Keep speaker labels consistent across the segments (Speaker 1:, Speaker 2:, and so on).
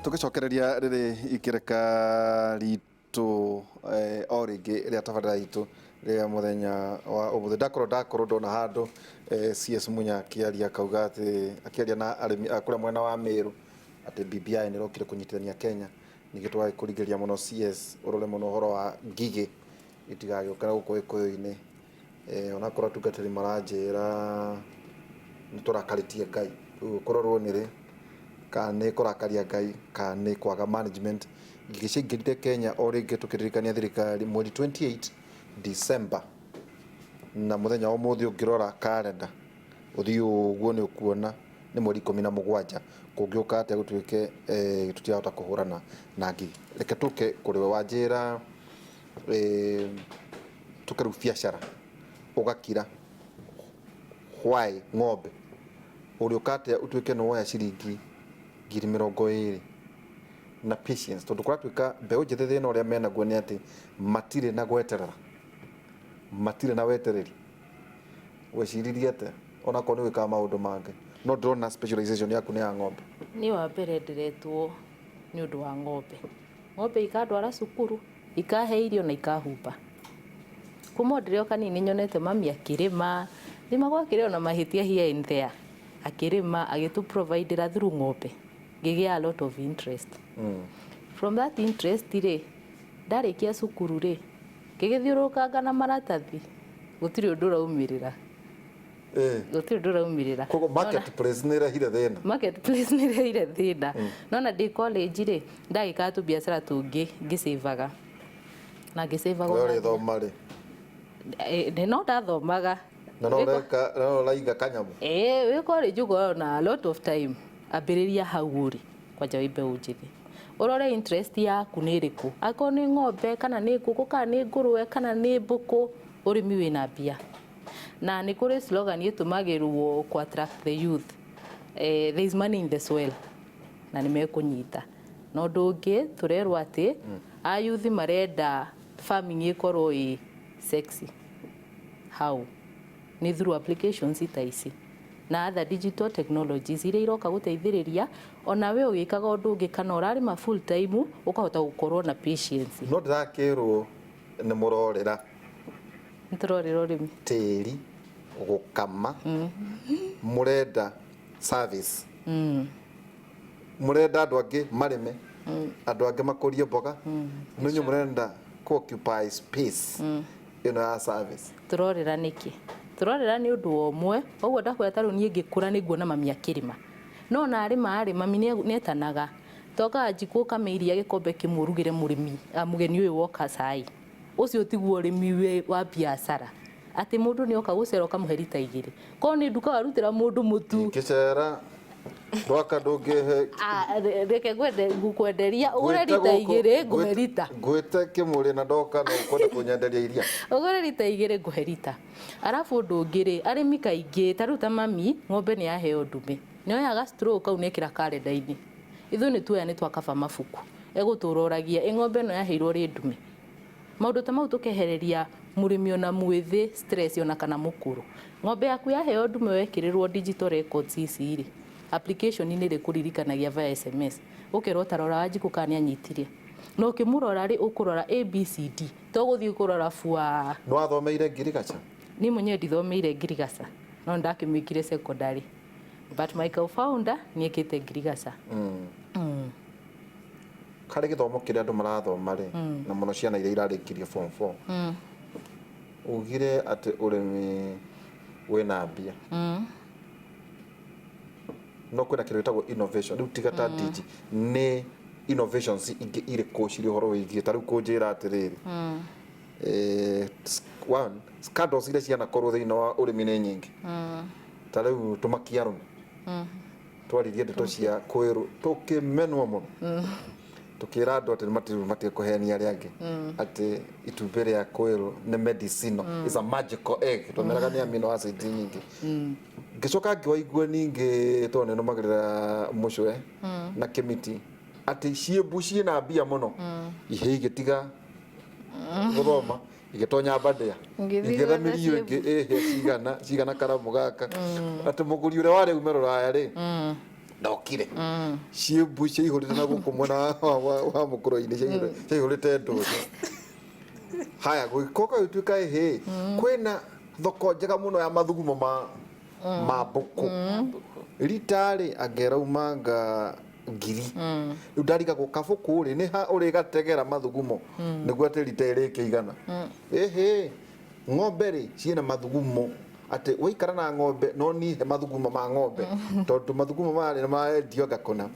Speaker 1: Tũgĩcokereria rĩrĩ ikĩreka ritũ o rĩngĩ rĩa tabarĩra itũ rĩa mũthenya wa ũmũthĩ, ndakorwo ndona handũ CS Munya akĩaria akauga atĩ, akĩaria na arĩmi a kũrĩa mwena wa Meru atĩ BBI nĩ ĩrokire kũnyitithania Kenya. Ningĩ tũgagĩkũringĩrĩria mũno CS ũrore mũno ũhoro wa ngigĩ itigagĩũke na gũkũ gĩkũyũ-inĩ. Onakorwo atungatĩri maranjĩra nĩ tũrakarĩtie Ngai, rĩu kũrorwo nĩ rĩ, kana nĩ kũrakaria Ngai kana nĩ kwaga management. Ngigĩ ciaingĩrire Kenya o rĩngĩ tũkĩririkania thirikari mweri 28 December, na mũthenya wa ũmũthĩ ũngĩrora karenda ũthiĩ ũguo nĩ ũkuona nĩ mweri 17. Kũngĩũka atĩa gũtuĩke tũtirahota kũhũrana na ngigĩ? Reke tũke kũrĩ we wanjĩra tũke rĩu biacara ũgakira why ng'ombe ũrĩũka atĩa ũtuĩke nĩ woya ciringi 20,000 na patience, tondũ kũratuĩka mbeũ njĩthĩ thĩna ũrĩa menaguo nĩ atĩ matirĩ na gweterera, matirĩ na wetereri. Weciririe atĩa onakorwo nĩ wĩkaga maũndũ mangĩ, no ndĩrona specialization yaku nĩ ya ng'ombe?
Speaker 2: Niĩ wa mbere ndĩretwo nĩ ũndũ wa ng'ombe. Ng'ombe ikandwara cukuru, ikahe irio na ikahumba. Kuma o ndĩrĩ o kanini nyonete mami akĩrĩma, rĩma gwakĩrĩ ona mahĩtia here and there, akĩrĩma agĩtũ provide ra through ng'ombe, ngĩgĩa a lot of interest. From that interest rĩ, ndarĩkia cukuru rĩ, ngĩgĩthiũrũrũkanga na maratathi, gũtirĩ ũndũ ũraumĩrĩra. Gũtirĩ ũndũ ũraumĩrĩra.
Speaker 1: Koguo marketplace nĩ ĩrehire thĩna.
Speaker 2: Marketplace nĩ ĩrehire thĩna. Nona ndĩ college rĩ, ndagĩkaga tũbiacara tũngĩ ngĩcĩvaga. Na ngĩcĩvaga.
Speaker 1: We ũrĩthoma rĩ?
Speaker 2: No ndathomaga.
Speaker 1: Na no ũreka, no ũraiga kanyamũ?
Speaker 2: Ĩĩ, wĩ college ũkoragwo na a lot of time. Ambĩrĩria hau ũrĩ kwanja wĩ mbeũ njĩthĩ. Ũrore interest yaku nĩ ĩrĩkũ. Angĩkorwo nĩ ng'ombe kana nĩ ngũkũ kana nĩ ngũrũwe kana nĩ mbũkũ, ũrĩmi wĩna mbia. Na nĩ kũrĩ slogan ĩtũmagĩrwo kũ attract the youth, there is money in the soil, na nĩ mekũnyita. Na ũndũ ũngĩ tũrerwo atĩ a youth marenda farming ĩkorwo ĩ sexy. How? Nĩ through applications ta ici na other digital technologies iria iroka gũteithĩrĩria ona we ũgĩkaga ũndũ ũngĩ kana ũrarĩma full time ũkahota gũkorwo na patience.
Speaker 1: No ndĩrakĩrwo nĩ mũrorĩra.
Speaker 2: Nĩ tũrorĩra ũrĩmi.
Speaker 1: Tĩri, gũkama, mũrenda service. Mũrenda andũ angĩ marĩme, andũ angĩ makũrie mboga, no inyuĩ mũrenda kũ occupy space ĩno ya service.
Speaker 2: Tũrorĩra nĩkĩ? Tũrorĩra nĩ ũndũ wa ũmwe, ũguo ndakwĩra ta rĩu niĩ ngĩkũra nĩ nguona mami akĩrĩma. No ona arĩma rĩ, mami nĩ etanaga, toka Wanjikũ ũkame iria gĩkombe kĩmwe ũrugĩre mũrĩmi, mũgeni ũyũ woka cai. Ũcio tiguo ũrĩmi wa biacara. Atĩ mũndũ nĩ oka gũcera ũkamũhe rita 2. Korwo nĩ nduka warutĩra mũndũ mũtu.
Speaker 1: Ingĩcera rwaka ndũngĩhe.
Speaker 2: Reke ngũkwenderia ũgũre rita 2 ngũhe rita.
Speaker 1: Ngwĩte kĩmũrĩ na ndoka no ũkwenda kũnyenderia iria.
Speaker 2: Ũgũre rita 2 ngũhe rita. Arabu ũndũ ũngĩ rĩ, arĩmi kaingĩ ta rĩu ta mami ng'ombe nĩ yaheo ndume. Nĩ oyaga straw kau na ekĩra karenda-inĩ. Ithuĩ nĩ tuoya nĩ twakaba mabuku. Egũtũra oragia ĩ ng'ombe ĩno yaheirwo rĩ ndume. Maũndũ ta mau tũkehereria mũrĩmi ona mwĩthĩ stress ona kana mũkũrũ. Ng'ombe yaku yaheo ndume wekĩrĩrwo digital records ici rĩ, application nĩ ĩrĩkũririkanagia via SMS. Ũkerwo ta rora Wanjikũ kana nĩ anyitire. Na ũkĩmũrora rĩ, ũkũrora A, B, C, D. To gũthiĩ kũrora bua.
Speaker 1: Nĩ wathomeire ngirigaca?
Speaker 2: Niĩ mwenyewe ndithomeire ngirigaca, no nĩ ndakĩmĩkire secondary. But my co-founder nĩ ekĩte ngirigaca.
Speaker 1: Harĩ gĩthomo kĩrĩa andũ marathoma rĩ, na mũno ciana iria irarĩkirie form 4, ugire atĩ ũrĩmi wĩna mbia, no kwĩna kĩndũ gĩtagwo innovation. Rĩu tiga ta digi, nĩ innovations ingĩ irĩkũ cirĩ ũhoro wĩgiĩ ta rĩu kũnjĩra atĩrĩrĩ, one, scandals iria cianakorwo thĩinĩ wa ũrĩmi nĩ nyingĩ, ta rĩu tũmakia arũme twaririe ndeto cia kwĩrũ tũkĩmenwo mũno, tũkĩra andũ atĩ matige kũhenia arĩa angĩ atĩ itumbĩ rĩa kwĩrũ nĩ medicinal, is a magical egg, twameraga nĩ amino acids nyingĩ. Ngĩcoka ngĩwaigua ningĩ tondũ nĩ nũmagĩrĩra mũcwe na kĩmiti atĩ ciĩmbu ciĩna mbia mũno, ihĩ igĩtiga gũthoma igĩtonya mbandĩa.
Speaker 2: Ngĩthiĩ
Speaker 1: igĩetha
Speaker 2: gwetha
Speaker 1: mĩriũ
Speaker 2: ciĩmbu.
Speaker 1: Ĩngĩ ĩhĩa cigana cigana karamu gaka atĩ mũgũri ũrĩa warĩ ume rũraya rĩ. Ndokire ciĩmbu ciaihũrĩte na gũkũ mwena wa mũkũrũ-inĩ, ciaihũrĩte ndũnyũ. Haya, gũgĩkoka gũgĩtuĩka ĩhĩ kwĩna thoko njega mũno ya mathugumo ma mbũkũ. Rita rĩ angeraumanga ngiri. Rĩu ndarigagwo kabũkũ rĩ nĩ ha ũrĩgategera mathugumo nĩguo atĩ rita ĩrĩke 100. Ĩhĩ, ng'ombe rĩ ciĩna mathugumo, atĩ waikara na ng'ombe no nihe mathugumo ma ng'ombe, tondũ mathugumo marĩ nĩ marendio ngakũna.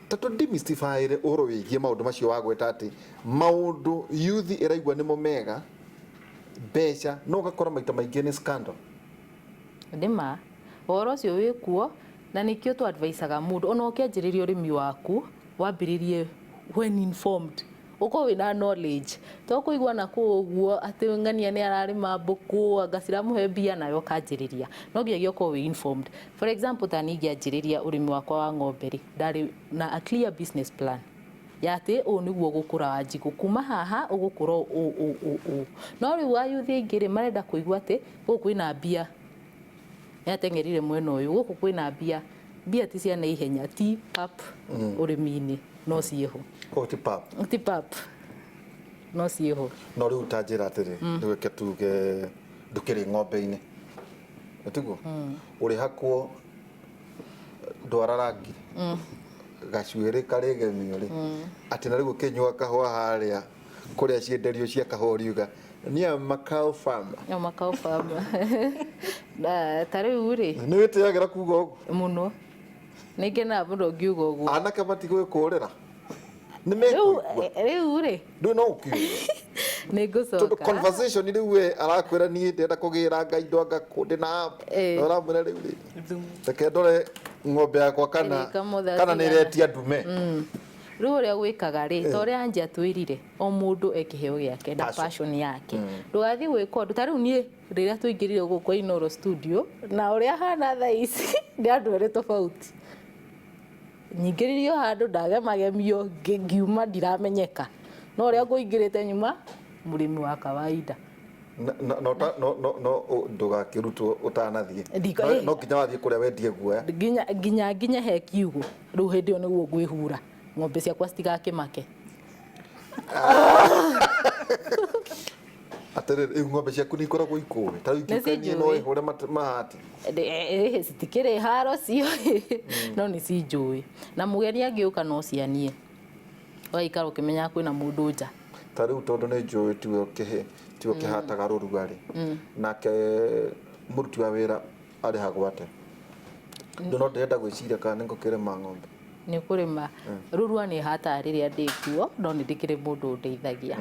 Speaker 1: Ta tũ demystify ũhoro wĩgiĩ maũndũ macio wagweta, atĩ maũndũ youth ĩraigua nĩmo mega mbeca, no ũgakora maita maingĩ nĩ scandal.
Speaker 2: Nĩma ũhoro ũcio wĩ kuo, na nĩkĩo tũ advisaga mũndũ ona ũkĩanjĩrĩria ũrĩmi waku, wambĩrĩrie when informed, ũkorwo wĩna knowledge, to kũigua na kũu ũguo atĩ ng'ania nĩ ararĩma mbũkũ, anga ciramũhe mbia, nawe ũkanjĩrĩria. No nginyagia ũkorwo wĩ informed. For example, ta niĩ ngĩanjĩrĩria ũrĩmi wakwa wa ng'ombe rĩ, ndarĩ na a clear business plan ya atĩ ũũ nĩguo ũgũkũra Wanjikũ, kuma haha ũgũkũra ũũ ũũ ũũ ũũ. No rĩu ayuthi aingĩ rĩ, marenda kũigua atĩ gũkũ kwĩna mbia, nĩateng'erire mwena ũyũ, gũkũ kwĩna mbia. Mbia ti cia naihenya, ti pap. Ũrĩmi-inĩ no ciĩho.
Speaker 1: Oh, ti pap.
Speaker 2: Ti pap, no ciĩho.
Speaker 1: No rĩu ta njĩra atĩrĩ, rĩu reke tuge ndũkĩrĩ ng'ombe-inĩ, tiguo ũrĩhakwo ndwara rangi gacuĩrĩ karĩgemio rĩ, atĩ na rĩu ũkĩnyua kahũa harĩa kũrĩa cienderio cia kahũa, ũriuga niĩ am a cow farmer?
Speaker 2: No makao farmer. Na ta rĩu rĩ,
Speaker 1: Nĩ wĩtĩagĩra kuga ũguo?
Speaker 2: Mũno, nĩ ngenaga mũno ngiuga ũguo.
Speaker 1: Anake matigwĩkũrĩra nĩ
Speaker 2: Rĩu
Speaker 1: mekũigua.
Speaker 2: Rĩu rĩ,
Speaker 1: Ndũĩ no ũkiuga
Speaker 2: nĩ
Speaker 1: tondũ
Speaker 2: ngũcoka
Speaker 1: conversation rĩu we arakwĩra niĩ ndĩrenda kũgĩra nga indo anga kũ ndĩna app, na ũramwĩra rĩu rĩ, reke ndore ng'ombe yakwa kana
Speaker 2: Ĩrĩka mũthaa
Speaker 1: kana nĩ
Speaker 2: cigana.
Speaker 1: ĩretia ndume.
Speaker 2: Rĩu ũrĩa gwĩkaga rĩ, ta ũrĩa Anji atwĩrire, o mũndũ e kĩheo gĩake na
Speaker 1: Passion.
Speaker 2: passion yake. Ndũgathiĩ gwĩka ũndũ ta rĩu niĩ rĩrĩa tũingĩrire gũkũ Inooro studio na ũrĩa hana thaa ici nĩ andũ erĩ tofauti. Nyingĩririo handũ ndagemagemio, ngiuma ndiramenyeka, no ũrĩa ngũingĩrĩte nyuma mũrĩmi wa kawaida.
Speaker 1: No ndũgakĩrutwo ũtanathiĩ. No nginya wathiĩ kũrĩa wendie guoya.
Speaker 2: Nginya he kiugũ rĩu, hĩndĩ ĩyo nĩguo ngwĩhura ng'ombe ciakwa citigakĩmake.
Speaker 1: Atĩrĩrĩ, rĩu ng'ombe ciaku nĩ ikoragwo ikũĩ ta rĩu
Speaker 2: Nĩ
Speaker 1: ingĩũkanie no
Speaker 2: cinjũĩ.
Speaker 1: ĩhũre mahati?
Speaker 2: Citikĩrĩ haro cio, no nĩ cinjũĩ, na mũgeni angĩũka no cianie, ũgaikara ũkĩmenyaga kwĩna mũndũ nja.
Speaker 1: Ta rĩu tondũ nĩ njũĩ tiwe tiwe ũkĩhataga rũrua rĩ, nake mũruti wa wĩra arĩhagwo atĩa? Ndũ no ndĩrenda gwĩciria kana nĩ ngũkĩrĩma ng'ombe.
Speaker 2: Nĩ kũrĩma rũrua nĩ hataga rĩrĩa ndĩ kuo, no nĩ ndĩkĩrĩ mũndũ ũndeithagia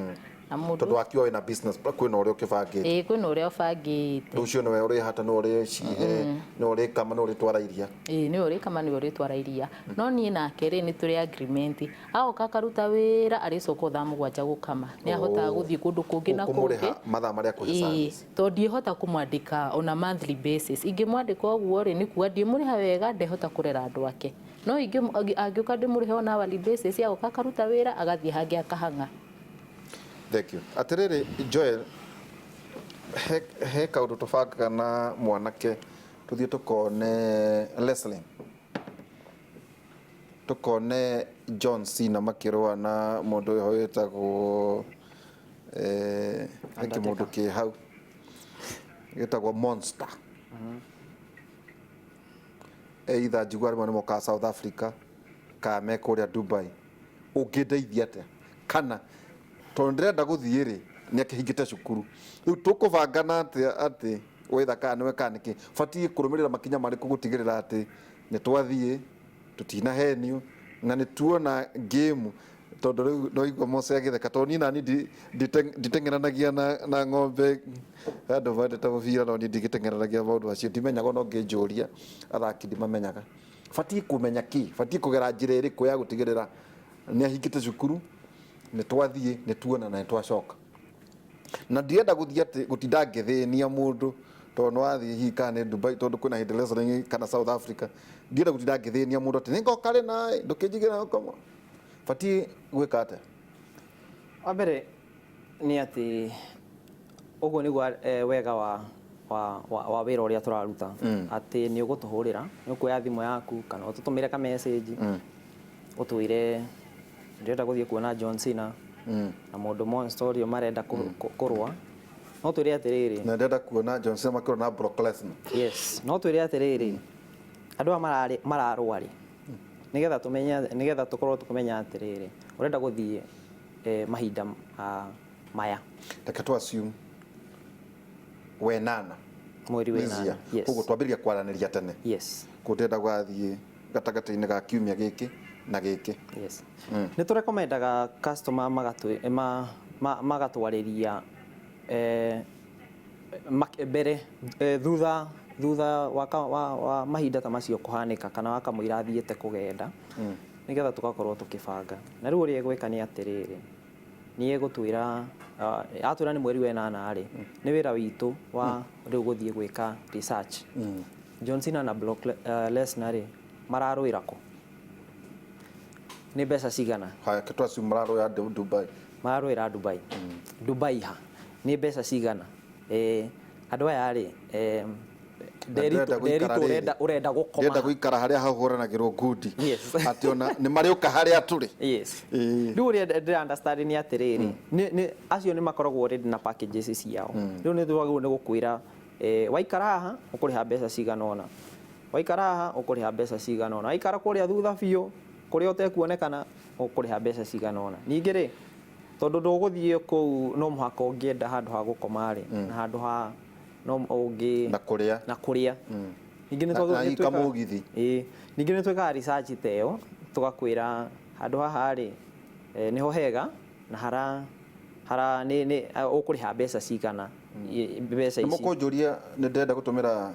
Speaker 2: na mũndũ
Speaker 1: Tondũ wakiuga wĩna business plan, kwĩna ũrĩa ũkĩbangĩte.
Speaker 2: Ĩĩ, kwĩna ũrĩa ũbangĩte.
Speaker 1: Rĩu ũcio nĩwe ũrĩhata, nĩwe ũrĩcihe, nĩwe ũrĩkama, nĩwe ũrĩtwara iria?
Speaker 2: Ĩĩ, nĩwe ũrĩkama, nĩwe ũrĩtwara iria, no niĩ nake rĩ, nĩ tũrĩ agreement, agoka akaruta wĩra, arĩcoka o thaa 7 gũkama, nĩ ahotaga gũthiĩ kũndũ kũngĩ na
Speaker 1: Ũkũmũrĩha
Speaker 2: kũngĩ.
Speaker 1: mathaa marĩa akũhe
Speaker 2: Ĩĩ,
Speaker 1: service?
Speaker 2: Tondũ ndiĩhota kũmwandĩka on a monthly basis. Ingĩmwandĩka ũguo rĩ, nĩ kuga ndimũrĩha wega, ndehota kũrera andũ ake. No angĩũka ndĩmũrĩhe on hourly basis, agoka akaruta wĩra, agathiĩ hangĩ akahang'a.
Speaker 1: Thank you. Atĩrĩrĩ Joel, he kaũndũ tũbangaga na mwanake tũthiĩ tũkone wrestling, tũkone John Cena makĩrũa na mũndũ ũyũ wĩtagwo he kĩmũndũ kĩ hau gĩtagwo Monster. Either njigua rĩmwe nĩ mokaga South Africa kana me kũrĩa Dubai. Ũngĩndeithia atĩa? Kana tondũ ndĩrenda gũthiĩ rĩ, nĩ akĩhingĩte cukuru rĩu, tũkũbangana atĩa atĩ wetha kana nĩwe kana nĩkĩ batiĩ kũrũmĩrĩra makinya marĩkũ gũtigĩrĩra atĩ nĩ twathiĩ, tũtinahenio na nĩ tuona game? Tondũ rĩu no igua Mose agĩtheka, tondũ niĩ nani nditeng'eranagia na ng'ombe. Andũ mendete mũbira, no niĩ ndigĩteng'eranagia maũndũ macio, ndimenyaga ona ũngĩnjũria athaki ndimamenyaga. Batiĩ kũmenya kĩ? Batiĩ kũgera njĩra ĩrĩkũ ya gũtigĩrĩra nĩ ahingĩte cukuru, nĩ twathiĩ, nĩ tuona na nĩ twacoka? Na ndirenda gũthiĩ atĩ gũtinda ngĩthĩnia mũndũ, tondũ nĩ wathiĩ hihi kana nĩ Dubai, tondũ kwĩna hĩndĩ wrestling, kana South Africa, ndirenda gũtinda ngĩthĩnia mũndũ atĩ nĩngoka rĩ naĩ ndũkĩnjigĩra ngoma. Batiĩ gwĩka atĩa?
Speaker 3: Wa mbere nĩ atĩ ũguo nĩguo wega wa wa wĩra ũrĩa tũraruta, atĩ nĩ ũgũtũhũrĩra, nĩ ũkuoya thimũ yaku kana ũtũtũmĩre ka message, ũtwĩre ndĩrenda gũthiĩ kuona John Cena na mũndũ monster ũrĩa marenda kũrũa. No twĩre atĩrĩrĩ,
Speaker 1: na ndĩrenda kuona John Cena makĩrũa na Brock Lesnar.
Speaker 3: Yes, no twĩre atĩrĩrĩ, andũ aya mararũa rĩ, nĩgetha tũmenye, nĩgetha tũkorwo tũkĩmenya atĩrĩrĩ, ũrenda gũthiĩ mahinda maya.
Speaker 1: Reke tu assume wenana
Speaker 3: mweri wenana. Yes.
Speaker 1: Koguo twambĩrĩria kwaranĩria tene.
Speaker 3: Yes.
Speaker 1: Koguo ndĩrenda gũgathiĩ gatagatĩ-inĩ ga kiumia gĩkĩ na gĩkĩ.
Speaker 3: Yes. Nĩ tũrekomendaga customer magatwarĩria mbere thutha wa mahinda ta macio kũhanĩka, kana wakamũira athiĩte kũgenda, nĩgetha tũgakorwo tũkĩbanga. Na rĩu ũrĩa egwĩka nĩ atĩrĩrĩ, nĩ egũtwĩra, atwĩra nĩ mweri wenana rĩ, nĩ wĩra witũ wa rĩu gũthiĩ gwĩka research. John Cena na Brock Lesnar rĩ, mararũĩra kũ? Nĩ mbeca cigana?
Speaker 1: Haya, ke assume mararũĩra Dubai.
Speaker 3: Mararũĩra Dubai. Dubai ha? Nĩ mbeca cigana? Andũ aya rĩ, Nderitũ ũrenda gũkoma.
Speaker 1: Ndĩrenda gũikara harĩa hahũranagĩrwo ngundi.
Speaker 3: Yes.
Speaker 1: Atĩ ona nĩ marĩũka harĩa tũrĩ.
Speaker 3: Yes. Rĩu ũrĩa ndĩra understand nĩ atĩrĩrĩ, acio nĩ makoragwo already na packages ciao. Rĩu nĩ twagĩrĩirwo nĩ gũkwĩra, waikara haha ũkũrĩha mbeca cigana ũna, waikara haha ũkũrĩha mbeca cigana ũna, waikara kũrĩa thutha biũ kũrĩa ũtekuonekana ũkũrĩha mbeca cigana ũna. Ningĩ rĩ, tondũ ndũgũthiĩ kũu no mũhaka ũngĩenda handũ ha gũkoma rĩ, na handũ ha no ũngĩ
Speaker 1: na kũrĩa,
Speaker 3: na kũrĩa. Ningĩ nĩ
Speaker 1: na kamũgithi.
Speaker 3: Ĩĩ, ningĩ nĩ twĩkaga research ta ĩyo, tũgakwĩra handũ haha rĩ, nĩho hega na hara nĩ ũkũrĩha mbeca cigana, mbeca ici.
Speaker 1: Nĩ mũkũnjũria nĩ ndĩrenda gũtũmĩra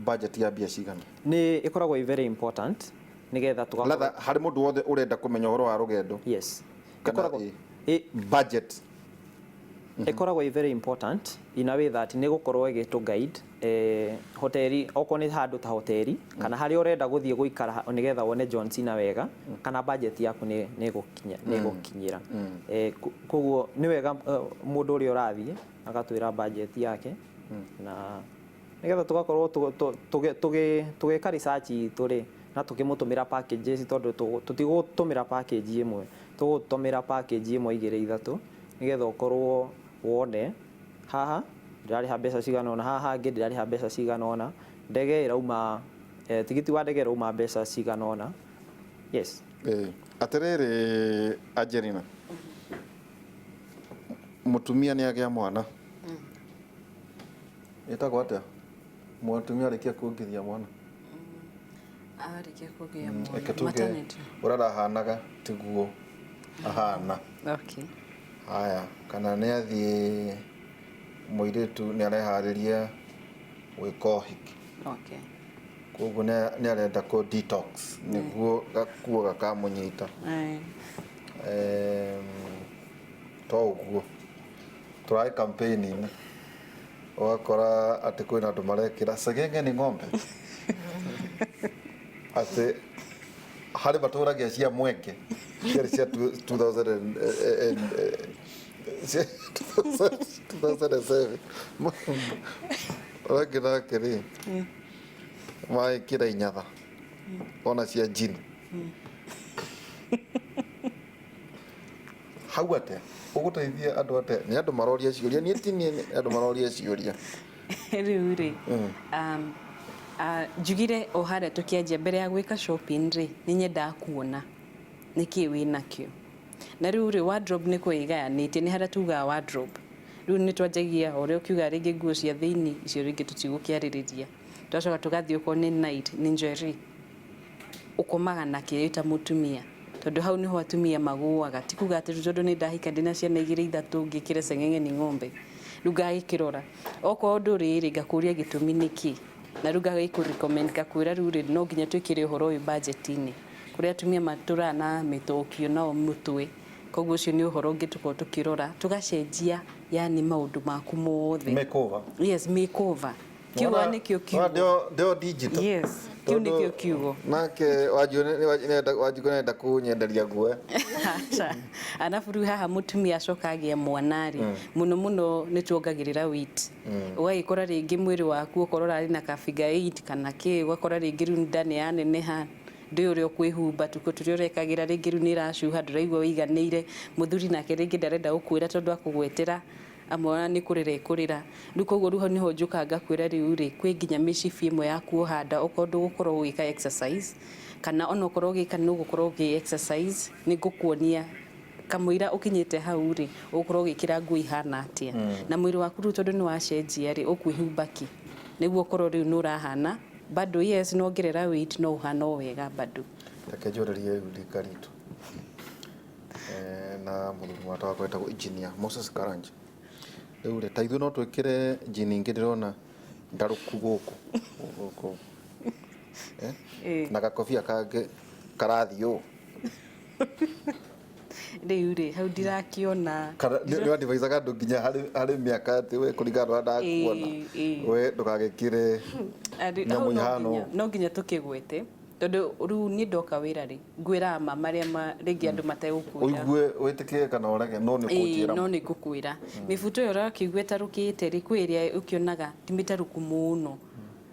Speaker 1: budget ya mbia cigana?
Speaker 3: Nĩ ĩkoragwo ĩ very important nĩgetha tũgakorwo
Speaker 1: Latha, harĩ mũndũ wothe ũrenda kũmenya ũhoro wa rũgendo.
Speaker 3: Yes.
Speaker 1: Kana
Speaker 3: Ĩkoragwo
Speaker 1: budget.
Speaker 3: Ĩkoragwo ĩ very important in a way that nĩ gũkorwo ĩgĩtũ guide, hoteli, okorwo nĩ handũ ta hoteli, kana harĩa ũrenda gũthiĩ gũikara nĩgetha wone John Cena wega, kana budget yaku nĩ ĩgũkinyĩra. Koguo nĩ wega mũndũ ũrĩa ũrathiĩ agatwĩra budget yake, na nĩgetha tũgakorwo tũgĩka research itũ rĩ, na tũkĩmũtũmĩra packages, tondũ tũtigũtũmĩra package ĩmwe, tũgũtũmĩra package ĩmwe, igĩrĩ, ithatũ, nĩgetha ũkorwo wone haha ndĩrarĩha mbeca cigana ũna, haha hangĩ ndĩrarĩha mbeca cigana ũna, ndege ĩrauma, tigiti wa ndege ĩrauma mbeca cigana ũna. Yes.
Speaker 1: Atĩrĩrĩ Angelina, mũtumia nĩ agĩa mwana. Ĩtagwo atĩa? Mũtumia arĩkia kuongithia mwana.
Speaker 4: Arĩkia kũgĩa mwana.
Speaker 1: Reke tuge
Speaker 4: Maternity.
Speaker 1: ũrĩa arahanaga tiguo ahana.
Speaker 4: Okay.
Speaker 1: Haya, kana nĩ athiĩ mũirĩtu nĩ areharĩria gwĩka ũhiki.
Speaker 4: Okay.
Speaker 1: Koguo nĩ arenda kũ detox nĩguo gakuo gakamũnyita. To ũguo tũrarĩ campaign-inĩ, ũgakora atĩ kwĩna andũ marekĩra cegenge nĩ ng'ombe, atĩ harĩ matũragia cia mwenge ciarĩ cia 2007, ũrangĩ nake rĩ maĩkĩra inyatha ona cia jini hau. Atĩa ũgũteithia andũ? Atĩa nĩ andũ maroria ciũria? Niĩ ti niĩ, nĩ andũ maroria ciũria.
Speaker 4: Rĩu rĩ, njugire o harĩa tũkĩanjia, mbere ya gwĩka shopping rĩ, nĩ nyendaga kuona nĩkĩ wĩ nakĩo. Na rĩu rĩ, wardrobe nĩ kwĩgayanĩtie, nĩ harĩa tugaga wardrobe. Rĩu nĩ twanjagia o ũrĩa ũkiuga, rĩngĩ nguo cia thĩinĩ icio rĩngĩ tũtigũkĩarĩrĩria, twacoka tũgathiĩ okorwo nĩ night, nĩ njeri ũkomaga nakĩ wĩ ta mũtumia, tondũ hau nĩho atumia magũaga. Ti kuga atĩ rĩu tondũ nĩ ndahika ndĩna ciana igĩrĩ ithatũ ngĩkĩre ceng'eng'e ni ng'ombe. Rĩu ngagĩkĩrora okorwo ndũrĩ rĩ, ngakũria gĩtũmi nĩkĩ, na rĩu ngagĩkũ recommend, ngakwĩra rĩu rĩ, no nginya twĩkĩre ũhoro ũyũ budget-inĩ. Kũrĩa atumia matũraga na mĩtũkio nao mũtwe, koguo ũcio nĩ ũhoro ũngĩ tũkorwo tũkĩrora, tũgacenjia yani maũndũ maku mothe.
Speaker 1: Makeover.
Speaker 4: Yes, makeover. Kiugo nĩkĩo kiugo.
Speaker 1: Ndio digital.
Speaker 4: Yes, kĩu nĩkĩo kiugo.
Speaker 1: Nake Wanjikũ nĩarenda kũnyenderia nguo.
Speaker 4: Aca. Arabu rĩu haha mũtumia acoka agĩa mwana rĩ, mũno mũno nĩ tuongagĩrĩra weight. Ũgagĩkora rĩngĩ mwĩrĩ waku okorwo ũrarĩ na ka figure 8 kana kĩ, ũgakora rĩngĩ rĩu nda nĩ yaneneha, ndũĩ ũrĩa ũkwĩhumba, tuko tũrĩa ũrekagĩra rĩngĩ rĩu nĩ ĩracuha, ndũraigua ũiganĩire, mũthuri nake rĩngĩ ndarenda gũkwĩra tondũ akũgwetera amwe nĩ kũrĩra ĩkũrĩra. Rĩu koguo rĩu hau nĩho njũkaga ngakwĩra rĩu rĩ, kwĩ nginya mĩcibi ĩmwe ya kuoha nda okorwo ndũgũkorwo ũgĩka exercise, kana ona okorwo ũgĩka nĩ ũgũkorwo ũgĩ exercise, nĩ ngũkuonia kamũira ũkinyĩte hau rĩ, ũgũkorwo ũgĩkĩra nguo ihana atĩa. Na mwĩrĩ waku rĩu tondũ nĩ wacenjia rĩ, ũkwĩhumba kĩ nĩguo ũkorwo rĩu nĩ ũrahana bado, yes, no ongerera weight no ũhana o wega bado.
Speaker 1: Reke njũrĩrie rĩu rika ritũ na mũthuri mwata wakwa wĩtagwo engineer Moses Karanja. Rĩu rĩ, ta ithuĩ no twĩkĩre njini ingĩ ndĩrona ndarũku gũkũ gũkũ, na gakobia kangĩ karathiĩ ũũ.
Speaker 4: Rĩu rĩ, hau ndirakĩona.
Speaker 1: Nĩ advisaga andũ nginya harĩ mĩaka atĩ we kũringana na ũrĩa ndakuona, we ndũgagĩkĩre nyamũ
Speaker 4: hau no
Speaker 1: ihana ũũ.
Speaker 4: No nginya tũkĩgwete tondũ rĩu niĩ ndoka wĩra rĩ, ngwĩraga ma marĩa rĩngĩ andũ mategũkwĩra.
Speaker 1: Ũigue wĩtĩkĩre kana ũrege, no nĩ ũkũnjĩra.
Speaker 4: No nĩ ngũkwĩra. Mĩbuto ĩyo ũrakĩigua ĩtarũkĩte rĩ, kwĩ ĩrĩa ũkĩonaga ti mĩtarũku mũno,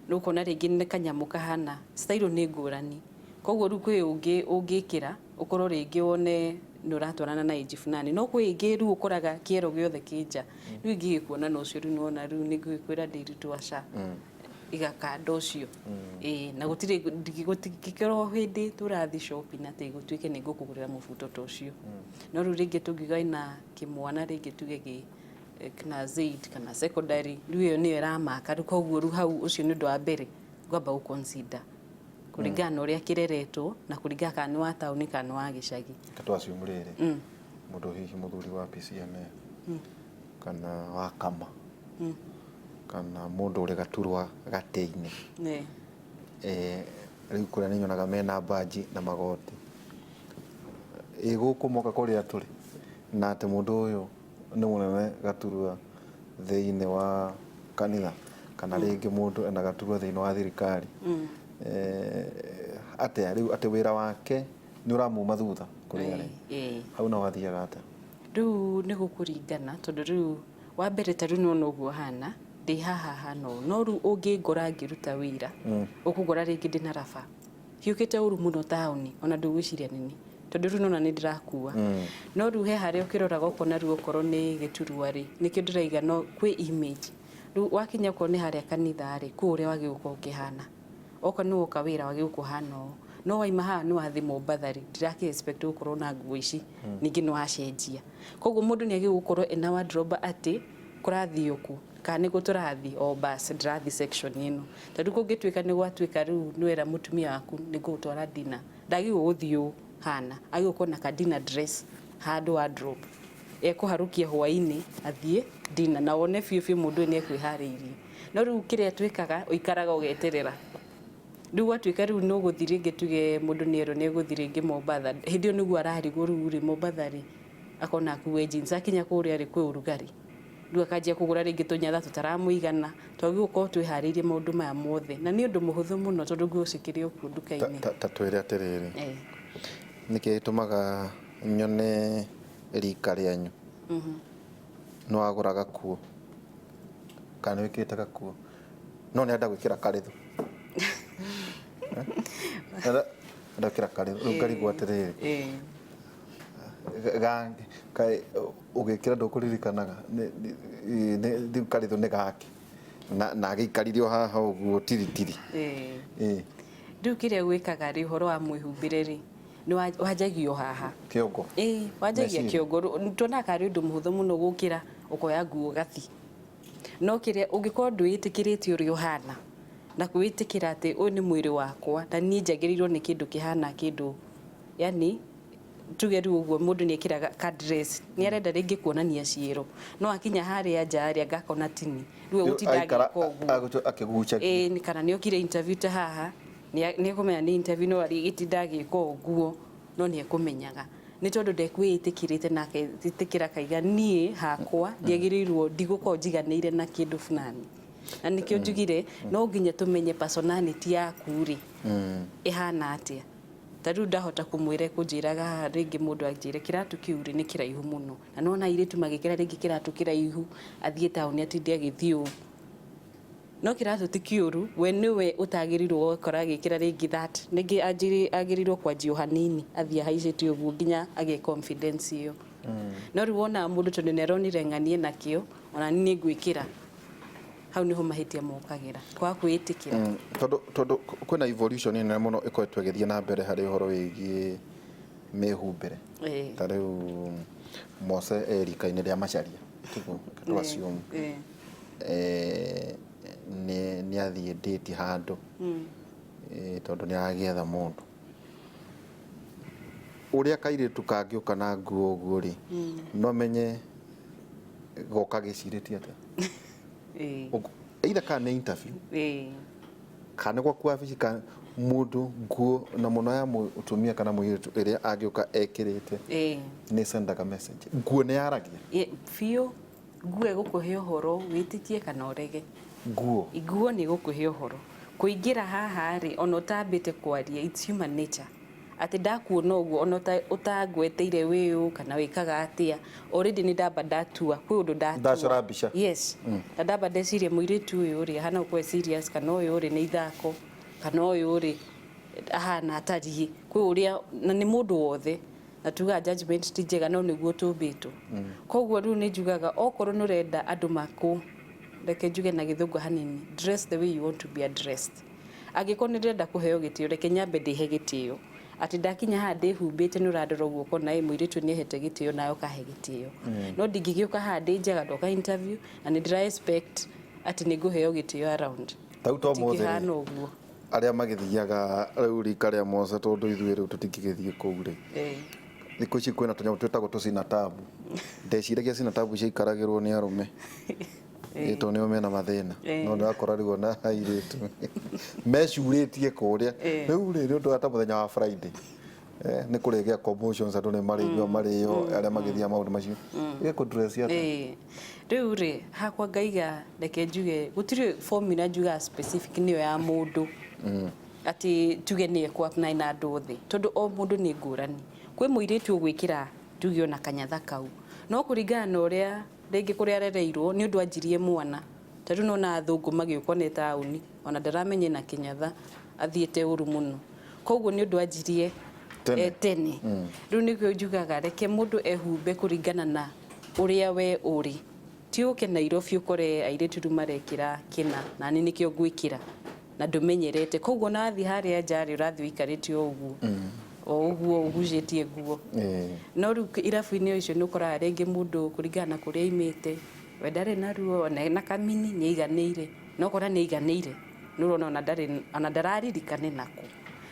Speaker 4: rĩu ũkona rĩngĩ nĩ kanyamũ kahana style nĩ ngũrani, koguo rĩu kwĩ ũngĩ ũngĩkĩra ũkorwo rĩngĩ wone nĩ ũratwarana na age fulani, no kwĩ ĩngĩ rĩu ũkoraga kĩero gĩothe kĩ nja. Rĩu ingĩgĩkuona na ũcio rĩu nĩwona rĩu nĩ ngũgĩkwĩra ndĩritũ aca igakanda ũcio. Ĩĩ, na gũtirĩ gũtingĩkorwo hĩndĩ tũrathiĩ shopping atĩ gũtuĩke nĩ ngũkũgũrĩra mũbuto ta ũcio. No rĩu rĩngĩ tũngiuga ĩna kĩmwana rĩngĩ tuge gĩ kana Z kana secondary, rĩu ĩyo nĩyo ĩramaka rĩu, koguo rĩu hau ũcio nĩ ũndũ wa mbere ngwamba gũ consider kũringana na ũrĩa kĩreretwo na kũringana kana nĩ wa taũni kana nĩ wa gĩcagi.
Speaker 1: Reke tũ assume rĩrĩ, mũndũ hihi mũthuri wa PCNA kana wa Kama kana mũndũ ũrĩ gaturwa gatĩ-inĩ, rĩu kũrĩa nĩ nyonaga mena mbanji na magoti, ĩ gũkũ moka kũrĩa tũrĩ na atĩ mũndũ ũyũ nĩ mũnene gaturwa thĩinĩ wa kanitha kana rĩngĩ mũndũ ena gaturwa thĩinĩ wa thirikari, atĩa rĩu atĩ wĩra wake nĩ ũramuma thutha kũrĩa arĩ, hau no athiaga atĩa?
Speaker 4: Rĩu nĩ gũkũringana tondũ rĩu wa mbere ta rĩu nĩwona ũguo hana ndĩ haha hana ũũ, no rĩu ũngĩngora ngĩruta wĩra ũkũngora rĩngĩ ndĩna raba hiũkĩte ũru mũno taũni ona ndũgwĩciria nini tondũ rĩu nona nĩ ndĩrakua. No rĩu he harĩa ũkĩroraga ũkona rĩu okorwo nĩ gĩturwa rĩ, nĩkĩo ndĩraiga no kwĩ image. Rĩu wakinya okorwo nĩ harĩa kanitha rĩ, kwĩ ũrĩa wagĩrĩirwo gũkorwo ũkĩhana, okorwo nĩ woka wĩra wagĩrĩirwo kũhana ũũ, no waima haha nĩ wathiĩ Mombatha rĩ, ndirakĩ expect gũkorwo na nguo ici, ningĩ nĩ wacenjia. Koguo mũndũ nĩ agĩrĩirwo gũkorwo ena wardrobe atĩ kũrathiĩ kũ kana nĩkũ tũrathiĩ, o bas ndĩrathiĩ section ĩno. Tondũ kũngĩtuĩka nĩ gwatuĩka rĩu nĩ wera mũtumia waku nĩ ngũgũtwara dinner, ndagĩrĩirwo gũthiĩ ũũ hana, agĩrĩirwo gũkorwo na ka dinner dress handũ wardrobe ekũharũkia hwaĩ-inĩ athiĩ dinner na wone biũ biũ mũndũ ũyũ nĩ ekwĩharĩirie. No rĩu kĩrĩa twĩkaga ũikaraga ũgeterera, rĩu gwatuĩka rĩu nĩ ũgũthiĩ rĩngĩ tuge mũndũ nĩ erwo nĩ egũthiĩ rĩngĩ Mombatha, hĩndĩ ĩyo nĩguo ararigwo rĩu rĩ Mombatha rĩ akona akue jeans, akinya kũrĩa rĩ kwĩ ũrugarĩ, rĩu akanjia kũgũra rĩngĩ tũnyatha tũtaramũigana. Twagĩrĩirwo gũkorwo twĩharĩirie maũndũ maya mothe na nĩ ũndũ mũhũthũ mũno tondũ nguo cikĩrĩ o kuo nduka-inĩ.
Speaker 1: Ta twĩre atĩrĩrĩ, nĩkĩ gĩtũmaga nyone rika rĩanyu nĩ wagũra gakuo kana nĩ wĩkĩrĩte gakuo no nĩ enda gwĩkĩra karĩthũ, enda gwĩkĩra karĩthũ, rĩu ngarigwo atĩrĩrĩ, ũgĩkĩra ndũkũririkanaga rĩu karĩthũ nĩ gake na agĩikarire o haha ũguo tiritiri.
Speaker 4: Rĩu kĩrĩa gwĩkaga rĩ ũhoro wa mwĩhumbĩre rĩ nĩ wanjagia o haha
Speaker 1: kĩongo.
Speaker 4: Ĩĩ, wanjagia
Speaker 1: Meciria.
Speaker 4: kĩongo. Tuonaga karĩ ũndũ mũhũthũ mũno gũkĩra ũkoya nguo ũgathiĩ, no kĩrĩa ũngĩkorwo ndwĩtĩkĩrĩte ũrĩa ũhana na kwĩtĩkĩra atĩ ũyũ nĩ mwĩrĩ wakwa na niĩ njagĩrĩirwo nĩ kĩndũ kĩhana kĩndũ, yani tuge rĩu ũguo mũndũ nĩ ekĩraga ka dress nĩ arenda rĩngĩ kuonania ciĩro, no akinya harĩa nja rĩ angakona tini rĩu egũtinda
Speaker 1: Aikara
Speaker 4: agĩka ũguo
Speaker 1: akĩgucagia.
Speaker 4: Ĩĩ, kana nĩ okire interview ta haha nĩ ekũmenya nĩ interview no arĩgĩtinda agĩka ũguo no nĩ ekũmenyaga nĩ tondũ ndekwĩĩtĩkĩrĩte na agetĩkĩra akaiga niĩ hakwa ndiagĩrĩirwo ndigũkorwo njiganĩire na kĩndũ fulani. Na nĩkĩo njugire no nginya tũmenye personality yaku rĩ ĩhana atĩa. Ta rĩu ndahota kũmwĩra kũnjĩraga haha rĩngĩ mũndũ anjĩre kĩratũ kĩu rĩ nĩ kĩraihu mũno, na nona airĩtu magĩkĩra rĩngĩ kĩratũ kĩraihu athiĩ taũni atinde agĩthiĩ ũũ, no kĩratũ ti kĩũru, we nĩwe ũtagĩrĩirwo gũkora agĩkĩra rĩngĩ that rĩngĩ agĩrĩirwo kwanjia o hanini athiĩ ahaicĩte ũguo nginya agĩe confidence ĩyo. No rĩu wonaga mũndũ tondũ nĩ aronire ng'anie nakĩo, ona niĩ nĩ ngwĩkĩra, hau nĩho mahĩtia mokagĩra kwaga kwĩĩtĩkĩra.
Speaker 1: Tondũ kwĩna evolution nene mũno ĩkoretwo ĩgĩthiĩ na mbere harĩ ũhoro wĩgiĩ mĩhumbĩre. Ta rĩu Mose e rika-inĩ rĩa Macharia, tiguo tu assume nĩ athiĩ date handũ, tondũ nĩ aragĩetha mũndũ ũrĩa kairĩtu kangĩũka na nguo ũguo rĩ, no menye goka gĩcirĩtie atĩa. Either kana nĩ interview kana nĩ gwaku wabici, kana mũndũ nguo na mũno ya mũtumia kana mũirĩtu ĩrĩa angĩũka ekĩrĩte nĩ sendaga message. Nguo nĩ yaragia.
Speaker 4: Biũ, nguo ĩgũkũhe ũhoro wĩtĩkie kana ũrege.
Speaker 1: Nguo.
Speaker 4: Nguo nĩ ĩgũkũhe ũhoro. Kũingĩra haha rĩ, ona ũtambĩte kwaria, it's human nature atĩ ndakuona ũguo, ona ũtangweteire wĩ ũ kana wĩkaga atĩa, already nĩ ndamba ndatua kwĩ ũndũ ndatua.
Speaker 1: Ndacora mbica.
Speaker 4: Yes, na ndamba ndeciria mũirĩtu ũyũ rĩ ahana gũkorwo e serious, kana ũyũ rĩ nĩ ithako, kana ũyũ rĩ ahana atariĩ kwĩ ũrĩa, na nĩ mũndũ wothe na tugaga judgment ti njega, no nĩguo tũmbĩtwo. Koguo rĩu nĩ njugaga okorwo nĩ ũrenda andũ makũ, reke njuge na Gĩthũngũ hanini, dress the way you want to be addressed. Angĩkorwo nĩ ndĩrenda kũheo gĩtĩo, reke nyambe ndĩhe gĩtĩo atĩ ndakinya haha ndĩhumbĩte, nĩ ũrandora ũguo ũkona ĩ mũirĩtu nĩ ehete gĩtĩo, nawe ũkahe gĩtĩo. No ndingĩgĩũka haha ndĩ njaga ndoka interview na nĩ ndĩra expect atĩ nĩ ngũheo gĩtĩo around.
Speaker 1: Tau to mothe rĩ,
Speaker 4: Itingĩhana ũguo.
Speaker 1: Arĩa magĩthiaga rĩu rika rĩa Mose, tondũ ithuĩ rĩu tũtingĩgĩthiĩ kũu rĩ, thikũ ici kwĩna tũnyamũ twĩtagwo tũcinatabu. Ndeciragia cinatabu ciaikaragĩrwo nĩ arũme tondũ nĩo mena mathĩna, no ndĩrakora rĩu ona airĩtu mecurĩtie kũrĩa. Rĩu rĩ, nĩ ũndũ wa ta mũthenya wa Friday, nĩ kũrĩgĩa commotions, andũ nĩ marĩnyua marĩo arĩa magĩthiaga maũndũ macio gĩkũ dress atĩa?
Speaker 4: Rĩu rĩ, hakwa ngaiga reke njuge gũtirĩ formula njugaga specific nĩyo ya mũndũ atĩ tuge nĩ ĩkũ apply na andũ othe, tondũ o mũndũ nĩ ngũrani. Kwĩ mũirĩtu ũgwĩkĩra tuge ona kanyatha kau, no kũringana na ũrĩa rĩngĩ kũrĩa arereirwo, nĩ ũndũ anjirie mwana. Ta rĩu nona athũngũ magĩũka nĩ taũni, ona ndaramenya ena kĩnyatha athiĩte ũru mũno, koguo nĩ ũndũ anjirie
Speaker 1: Tene.
Speaker 4: Tene. Rĩu nĩkĩo njugaga reke mũndũ ehumbe kũringana na ũrĩa we ũrĩ. Ti ũke Nairobi ũkore airĩtu rĩu marekĩra kĩna na niĩ nĩkĩo ngwĩkĩra na ndũmenyerete, koguo na wathiĩ harĩa nja rĩ, ũrathiĩ ũikarĩte o ũguo o ũguo ũgucĩtie nguo. No rĩu irabu-inĩ icio nĩ ũkoraga rĩngĩ mũndũ kũringana na kũrĩa aimĩte, we ndarĩ na ruo, ona ena kamini nĩ aiganĩire, no kora nĩ aiganĩire, nĩ ũrona ona ndarĩ ona ndararirikane nako.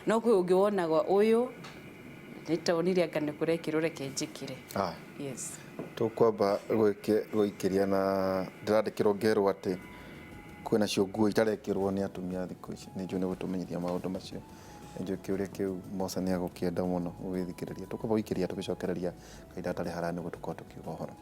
Speaker 4: No kwĩ ũngĩ wonaga ũyũ nĩ tonire anga nĩ kũrekĩrwo, reke njĩkĩre. Yes.
Speaker 1: Tũkwamba gwĩkĩria na ndĩrandĩkĩrwo ngerwo atĩ kwĩna cio nguo itarekĩrwo nĩ atumia thikũ ici. Nĩ njũĩ nĩ gũtũmenyithia maũndũ macio, nĩ njũĩ kĩũria kĩu Mose nĩ egũkĩenda mũno gũgĩthikĩrĩria. Tũkwamba gũikĩria tũgĩcokereria kahinda gatarĩ haraya nĩguo tũkorwo tũkiuga ũhoro.